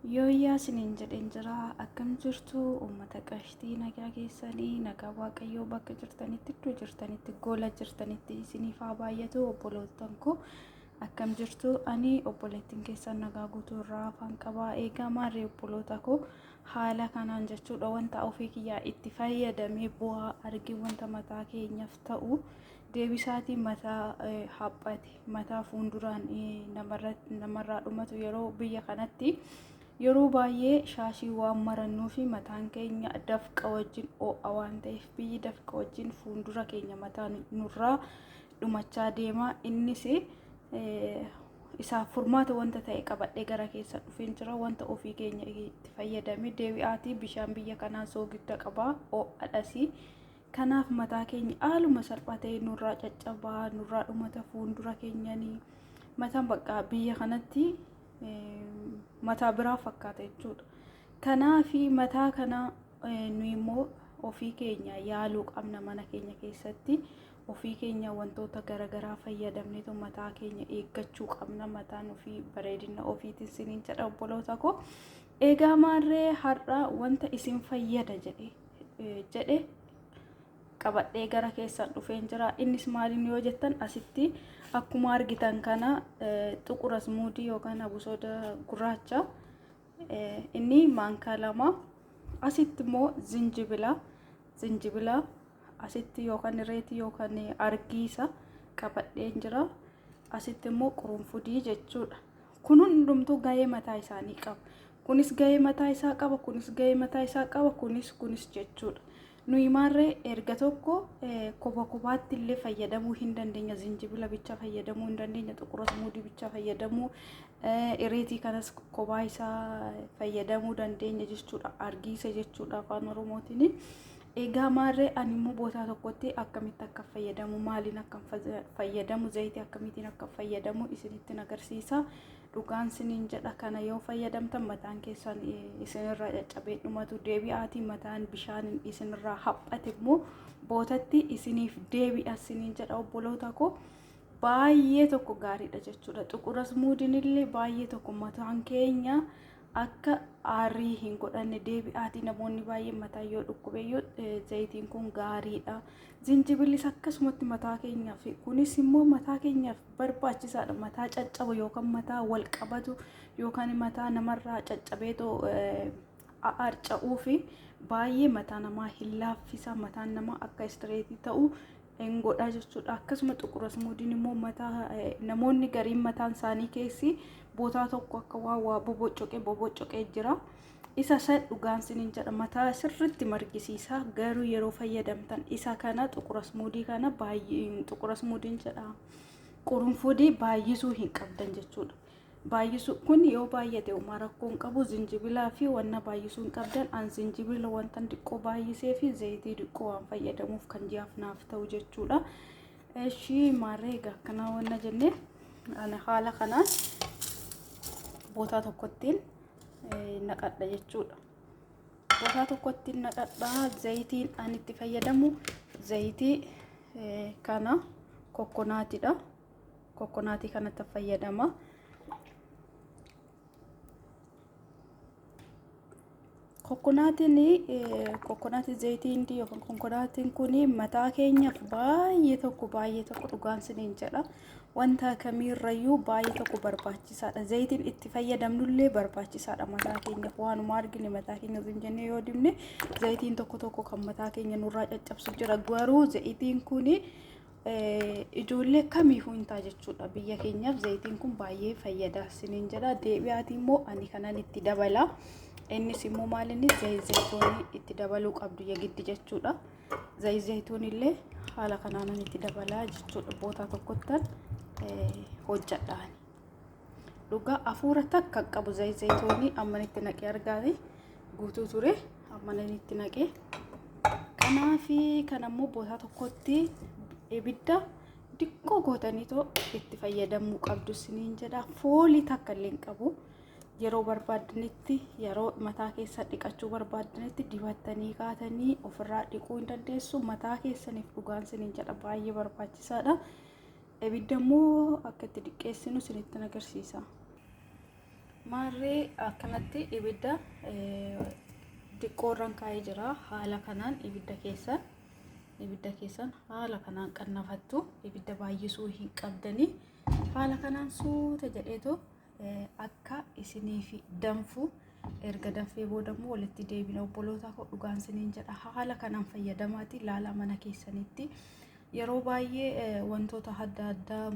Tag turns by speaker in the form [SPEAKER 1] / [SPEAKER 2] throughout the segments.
[SPEAKER 1] Yooyyaa isiniin jedheen jira. Akkam jirtu uummata qashtii, nagaa keessanii? Nagaa Waaqayyoo bakka jirtanitti, iddoo jirtanitti, gola jirtanitti isiniif haa baay'atu. Obbolootan koo, akkam jirtu? Ani obboleettiin keessan nagaa guutuu irraa afaan qabaa. Eegaa maarree obboloota koo, haala kanaan jechuudha, wanta ofii kiyyaa itti fayyadamee bu'aa arge, wanta mataa keenyaaf ta'u deebisaatiin mataa haphate, mataa fuulduraan namarraa dhumatu. Yeroo biyya kanatti yeroo baay'ee shaashii waan marannuu fi mataan keenya dafqa wajjin ho'a waan ta'eef, biyyi dafqa wajjin fuuldura keenya mataa nurraa dhumachaa deema. Innis isaaf furmaata wanta ta'e qabadhee gara keessa dhufeen jira. Wanta ofii keenya itti fayyadame deebi'aatii bishaan biyya kanaa soogidda qabaa, ho'adhasii. Kanaaf mataa keenya haaluma salphaa ta'e nurraa caccabaa, nurraa dhumata fuuldura keenyanii. Mataan bakka biyya kanatti mataa biraa fakkaata jechuudha. Kanaafi mataa kana nu immoo ofii keenya yaaluu qabna. Mana keenya keessatti ofii keenya wantoota garaagaraa fayyadamneetu mataa keenya eeggachuu qabna. Mataan ofii bareedina ofiitiin siniin jedha, obboloota koo. Egaa maarree har'a wanta isin fayyada jedhe qabadhee gara keessan dhufeen jira. Innis maaliin yoo jettan, asitti akkuma argitan kana xuqur asmuudii yookaan abusooda gurraacha inni maankaa 2, asitti immoo zinjibila asitti yookaan reetii yookaan argiisa qabadheen jira. Asitti immoo qurunfudii jechuudha. Kun hundumtuu gahee mataa isaanii qaba. Kunis gahee mataa isaa qaba, kunis gahee mataa isaa qaba, kunis jechuudha. Nuyi maarree erga tokko koba kobaatti illee fayyadamuu hin dandeenya. Zinjibila bicha fayyadamuu hin dandeenya. Xuqur asmuudii bicha fayyadamuu, ireetii kanas kophaa isaa fayyadamuu dandeenya jechuudha. Argiisa jechuudha afaan Oromootiin. Egaa maarree ani immoo bootaa tokkotti akkamitti akka fayyadamu, maaliin akka fayyadamu, zayitii akkamitiin akka fayyadamu isinitti agarsiisa. Dhugaan siniin jedha, kana yoo fayyadamtan mataan keessan isinirraa caccabee dhumatu. Deebi'aatii mataan bishaan isinirraa haphate immoo bootatti isiniif deebi'a siniin jedha, obboloota koo. Baay'ee tokko gaariidha jechuudha. Xuqur asmuudiin illee baay'ee tokko mataan keenya akka aarii hin godhanne. Deebi'aatii namoonni baay'een mataa yoo dhukkubeyyuu zayitiin kun gaariidha. Zinjibillis akkasumatti mataa keenyaaf, kunis immoo mataa keenyaaf barbaachisaadha. Mataa caccabu yookaan mataa wal qabatu yookaan mataa namarraa caccabeetoo harca'uu fi baay'ee mataa namaa hin laaffisa. Mataan namaa akka straight ta'u hin godha jechuudha. Akkasuma xuqur asmuudiin immoo mataa namoonni gariin mataan isaanii keessi bootaa tokko akka waa waa bobocoqee bobocoqee jira. Isa san dhugaan siniin jedha, mataa sirriitti margisiisa. Garuu yeroo fayyadamtan isa kana, xuqur asmuudii kana baay'ee, xuqur asmuudiin jedha, qurunfudii baay'isuu hin qabdan jechuudha. Baay'isuu kun yoo baay'ate uumaa rakkoo hin qabu. Zinjibilaa fi wanna baay'isuu hin qabdan. An zinjibila wanta xiqqoo baay'isee fi zayitii xiqqoo waan fayyadamuuf kan ji'aaf naaf ta'u jechuudha. Ishii maarree egaa akkanaa wanna jennee ani haala kanaan bootaa tokkottiin naqadha jechuudha. Bootaa tokkottiin naqadha. Zayitiin ani itti fayyadamu zayitii kana coconuttidha. Coconut kanatti fayyadama. Coconutiin, coconut zayitiin yookaan coconutiin kun mataa keenyaaf baay'ee tokko, baay'ee tokko dhugaan siniin jedha. Wanta kamiirrayyuu baay'ee tokko barbaachisaadha. Zayitiin itti fayyadamnullee barbaachisaadha mataa keenyaaf. Waanuma argine mataa keenya hin jennee yoo dibne, zayitiin tokko tokko kan mataa keenya nurraa caccabsu jira. Garuu zayitiin kun ijoollee kamiifuu hin ta'a jechuudha. Biyya keenyaaf zayitiin kun baay'ee fayyada siniin jedha. Deebi'aatii immoo ani kanan itti dabala. Innis immoo maalinni zayit zayitoonii itti dabaluu qabdu yagiddi jechuudha. Zayit zayituun illee haala kanaanan itti dabalaa jechuudha. Bootaa tokkottan hojjedhaan. Dhugaa hafuura takka qabu zayit zayitoonii amman itti naqee argaate guutuu ture amman itti naqee. Kanaafi kan ammoo bootaa tokkotti ibidda diqqoo gootaniitoo itti fayyadamuu qabdu siniin jedha. Foolii takka illee hin qabu. Yeroo barbaaddanitti, yeroo mataa keessa dhiqachuu barbaaddanitti dibattanii kaatanii ofirraa dhiquu hin dandeessu. Mataa keessaniif dhugaan siniin jedha, baay'ee barbaachisaadha. Ibidda immoo akka itti diqqeessinu isinitti agarsiisa. Maarree akkanatti ibidda xiqqoorran kaa'ee jira. Haala kanaan ibidda keessan haala kanaan qannafattu. Ibidda baay'isuu hin qabdanii. Haala kanaan suuta jedheetoo akka isiniif danfu, erga danfee booda immoo walitti deebina. Obboloota koo, dhugaan isiniin jedha, haala kanaan fayyadamaati ilaalaa. Mana keessanitti yeroo baay'ee wantoota adda addaa,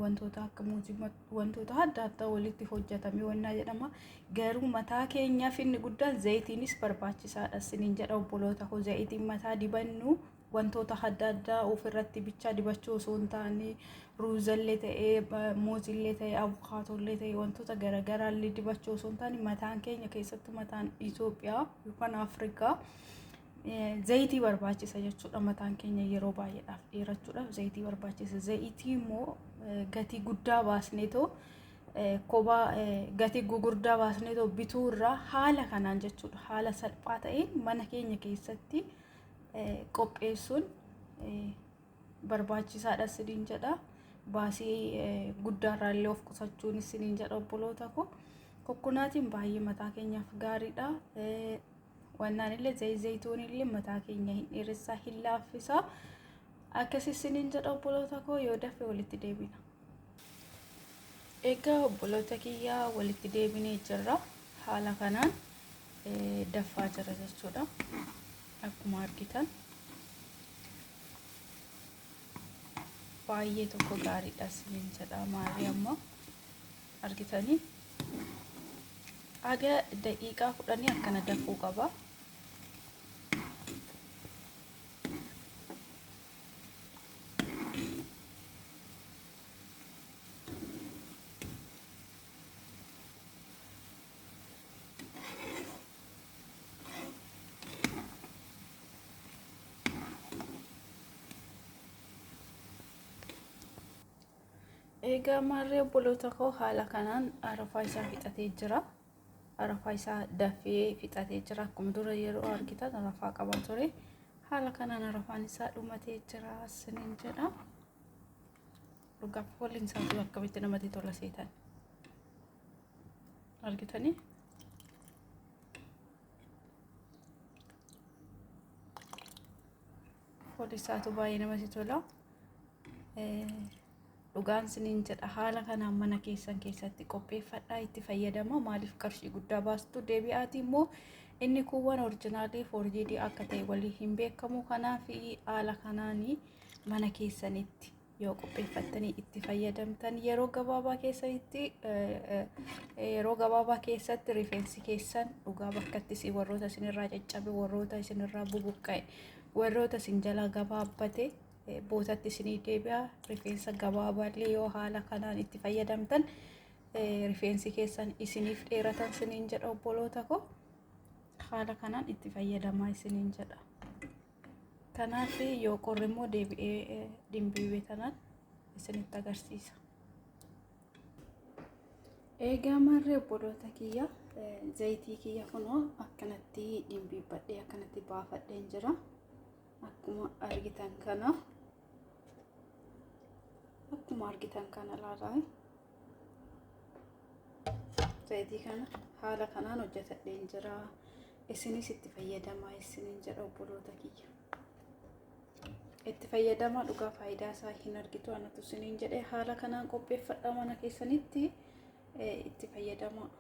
[SPEAKER 1] wantoota akka muuzii, wantoota adda addaa walitti hojjetamee wannaa jedhama. Garuu mataa keenyaaf inni guddaan zayitiinis barbaachisaadha isiniin jedha, obboloota koo. Zayitiin mataa dibannu wantoota adda addaa ofirratti bichaa dibachuu osoo hin taane, ruuzallee ta'ee, muuzillee ta'ee, abukaatollee ta'ee, wantoota garaagaraallee dibachuu osoo hin taane, mataan keenya, keessattuu mataan Itoophiyaa yookaan Afrikaa, zayitii barbaachisa jechuudha. Mataan keenya yeroo baay'eedhaaf dheerachuudhaaf zayitii barbaachisa. Zayitii immoo gatii guddaa baasneetoo, kophaa gatii gugurdaa baasneetoo bituu irraa, haala kanaan jechuudha, haala salphaa ta'een mana keenya keessatti qopheessuun barbaachisaadha isiniin jedha. Baasii guddaarraa illee of qusachuun isiniin jedha, obboloota koo. Coconutiin baay'ee mataa keenyaaf gaariidha. Wannaan illee, zayituun illee mataa keenya hin dheeressaa, hin laaffisaa. Akkas isiniin jedha, obboloota koo. Yoo dafe walitti deebina. Egaa obboloota kiyyaa, walitti deebinee jirra. Haala kanaan daffaa jira jechuudha. Akkuma argitan baay'ee tokko gaariidha isiniin jedha. Maarree ammoo argitanii, haga daqiiqaa 10 akkana dafuu qaba. Egaa maarree obboloota koo, haala kanaan arafaa isaa fixatee jira. Arafaa isaa dafee fixatee jira. Akkuma dura yeroo argitan arafaa qaba ture. Haala kanaan arafaan isaa dhumatee jira isiniin jedha. Dhugaaf waliin isaatu akkamitti namatti tola seetan. Argitanii? Foolli isaatu baay'ee namatti tola. Dhugaan isiniin jedha, haala kanaan mana keessan keessatti qopheeffadhaa, itti fayyadama. Maaliif qarshii guddaa baastu? Deebi'aati immoo inni kuuwwan originalii forged akka ta'e walii hin beekamu. Kanaaf haala kanaanii mana keessanitti yoo qopheeffattanii itti fayyadamtan, yeroo gabaabaa keessatti rifeensi keessan dhugaa bakkatti si warroota isinirraa caccabe, warroota isinirraa bubuqqa'e, warroota isin jalaa gabaabbate bootatti isinii deebi'a. Rifeensa gabaabaallee yoo haala kanaan itti fayyadamtan, rifeensi keessan isiniif dheeratan isiniin jedha, obboloota koo. Haala kanaan itti fayyadamaa isiniin jedha. Kanaaf yoo qorri immoo deebi'ee dimbiibee tanaan isinitti agarsiisa. Egaa maarree obboloota kiyya, zayitii kiyya kunoo akkanatti dimbiibbadhee akkanatti baafadheen jira. Akkuma argitan kana ilaalaa, zayitii kana haala kanaan hojjetadheen jira. Isinis itti fayyadamaa isiniin jedha, obboloota kiyya. Itti fayyadamaa, dhugaa faayidaa isaa hin argitu anatu isiniin jedhe. Haala kanaan qopheeffadhaa, mana keessanitti itti fayyadamaa.